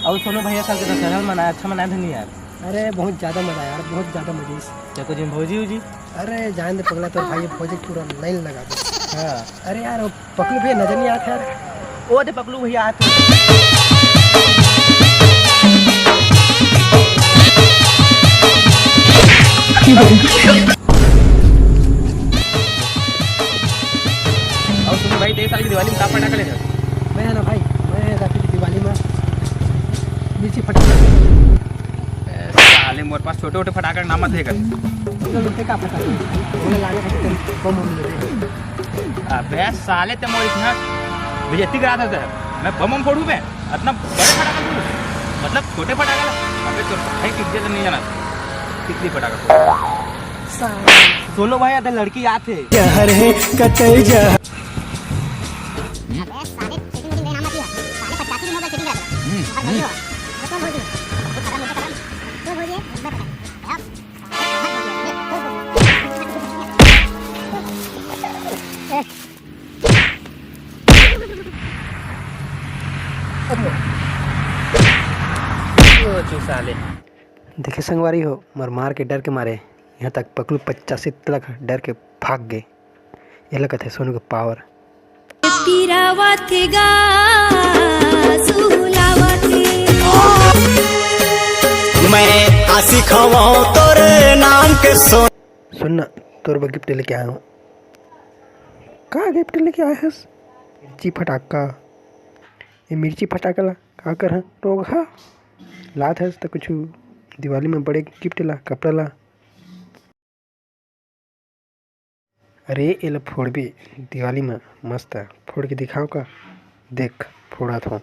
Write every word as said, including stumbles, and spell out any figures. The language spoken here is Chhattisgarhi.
अउ सोनू भैया, साल के दशहरा मनाए, अच्छा मनाए धनी यार? अरे बहुत ज्यादा मजा आया यार, बहुत ज्यादा मजा आइस। ते कुछ भौजी उजी? अरे जान दे पगला, तोर भाई भौजी पूरा लाइन लगा दे। हाँ। अरे यार, वो पकलू भैया नजर नहीं आत हे यार। ओ दे पकलू भैया आत हे। अउ तुम भाई, तेईस साल की दिवाली में का फटाका ले रहे हो? मैं ना भाई, मैं राती की दिवाली में मिर्ची फटाका। ए, साले, मोर पास छोटे-छोटे फटाका के नाम मत लेकर। तो लेते का फटाका? बोले लाने खातिर बम हम लेते। अबे साले, ते मोर इतना बेइज्जती करा था। मैं बम हम फोड़ू बे? इतना बड़े फटाका फोड़ू? मतलब छोटे फटाका ला? अबे तोर भाई कितने तो नहीं जाना। कितनी फटाका फोड़ू? सोनू भाई, आते लड़की आत हे। जहर है कतई जहर। अबे साले, setting वेटिंग नाम मत लिया। साले पचासी दिन हो गए setting करते। हम्म, और हम्म। भौजी हो, ये कौन भौजी है? ये खत्म, ये खत्म। ये भौजी है, इसमें पकड़। अब, अब भौजी है, ये दो भौजी है। ओ, चू साले। देखे संगवारी हो, मोर मार के डर के मारे यहाँ तक पकलू पचासी तलक डर के भाग गे। एला कथे सोनू के power। पिरावत गा, सुहलावत। मैं आशिक हवं तोरे नाम के सो- सुन ना, तोर बर gift लेके आए हंव। का gift लेके आए हस? मिर्ची फटाका। ये मिर्ची फटाका ला का करहा? टोगहा। लात हस त कुछु दिवाली में बड़े gift ला, कपड़ा ला। अरे, एला फोड़बे दिवाली म मस्त, फोड़ के दिखाव का? देख, फोड़त हंव।